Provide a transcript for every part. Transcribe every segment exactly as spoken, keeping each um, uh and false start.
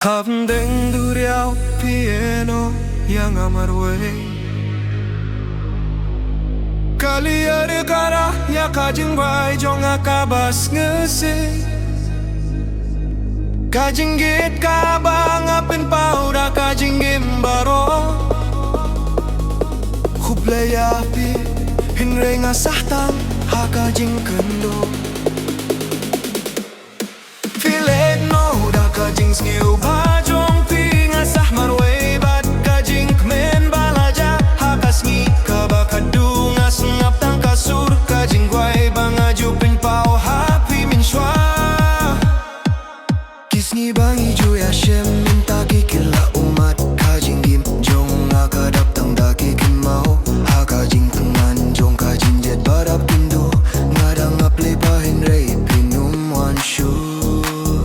Hapdeng duriaw phi ïehnoh ïa nga marwei. Kali ïa ri ka rah ïa ka jingduwai jong nga kaba sngewsih. Ka jingkit kaba nga pynpaw da ka jingim baroh. Khublei ïa phi, hynrei nga sah tang ha ka jingkynduh. Phi leit noh da ka jingsngewbha jong phi, nga sah marwei bad ka jingkmen ba la jah. Ha ka sngi kaba khadduh nga sngap tang ka sur ka jingduwai ba nga ju pynpaw ha phi mynshuwa. Ki sngi ba ngi ju ïashem mynta ki kylla ummat, ka jingim jong nga ka dap tang da ki kynmaw. Ha ka jingthngan jong ka jingjied ba dap kynduh, nga dang ap lypa hynrei phin ym wan shuh.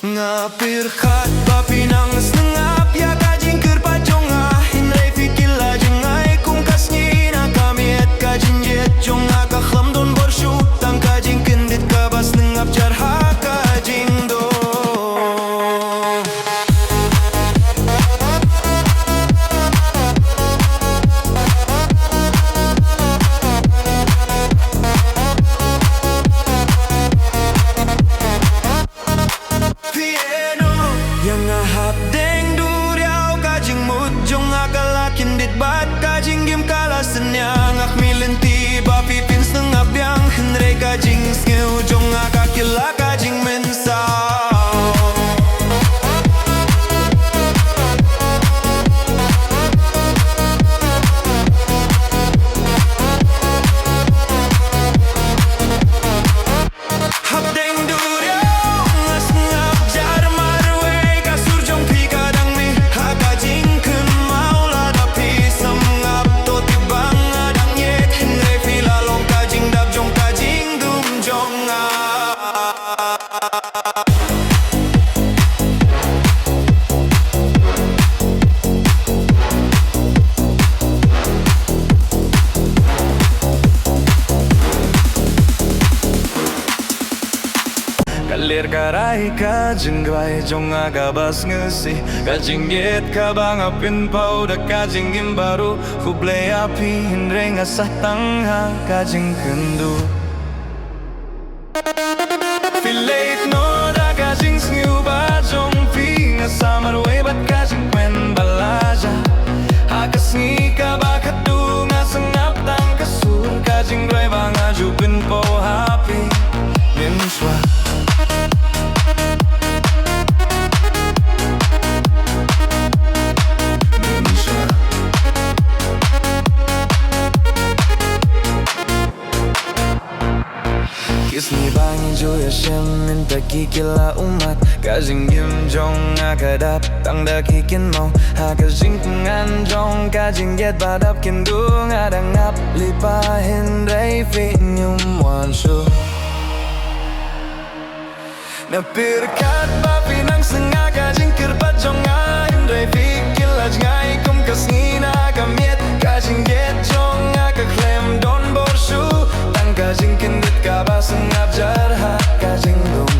Nga pyrkhat ba phi nang sngap ïa ka jingkyrpad jong nga, hynrei phi kylla jngai kum ka sngi na ka miet. Ka jingjied jong nga ka khlem don bor shuh, tang ka jingkyndit kaba sngap jar ha ka jingduh. Phi ïehnoh ïa nga hapdeng duriaw, ka jingmut jong nga ka la kyndit bad ka jingim ka la synñia. Nga khmih lynti ba phi pynsngap biang, hynrei ka jingsngew jong nga ka kylla ka jingmynsaw. Hapdeng duriaw nga sngap jar marwei, ka sur jong phi ka dang mih ha ka jingkynmaw. Lada phi sngap to tip ba nga dang ïeit, hynrei phi la long ka jingdap jong ka jingdum jong nga. Ka ler ka rai ka jingduwai jong nga kaba sngewsih, ka jingkit kaba nga pynpaw da ka jingim baroh. Khublei ïa phi, hynrei nga sah tang ha ka jingkynduh. Phi leit noh da ka jingsngewbha jong phi, nga sah marwei bad ka jingkmen ba la jah. Ha ka sngi kaba khadduh nga sngap tang ka sur ka jingduwai ba nga ju pynpaw ha phi mynshuwa. Mynshuwa. Ki sngi ba ngi ju ïashem mynta ki kylla ummat, ka jingim jong nga ka dap tang da ki kynmaw. Ha ka jingthngan jong ka jingjied ba dap kynduh, nga dang ap lypa hynrei phin ym wan shuh. Nga pyrkhat ba phi nang sngew ka jingkyrpad jong nga, hynrei phi kylla jngai kum ka sngi na ka miet. Ka jingjied jong nga ka khlem don bor shuh, tang ka jingkyndit kaba sngap jar ha ka jingdum.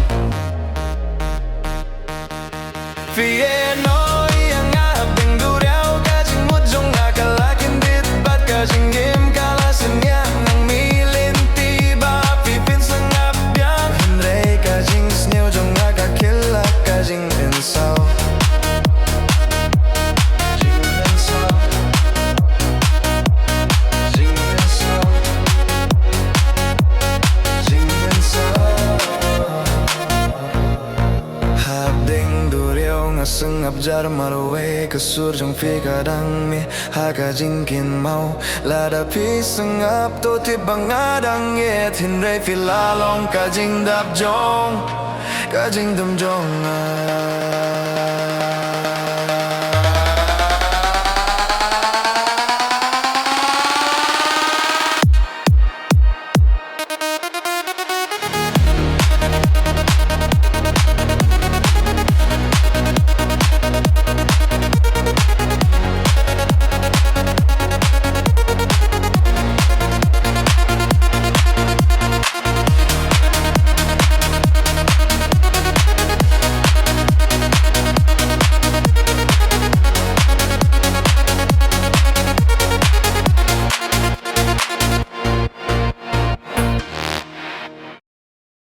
Phi ïehnoh ïa nga hapdeng duriaw, ka jingmut jong nga ka la kyndit bad ka jingim ka la synñia. Nga khmih lynti ba phi pynsngap biang, hynrei ka jingsngew jong nga ka kylla ka jingpynsaw. Jingpynsaw. Jingpynsaw. Jingpynsaw. Hapdeng duriaw nga sngap jar marwei, ka sur jong phi ka dang mih ha ka jingkynmaw. Lada phi sngap to tip ba nga dang ïeit, hynrei phi la long ka jingdap jong ka jingdum jong nga.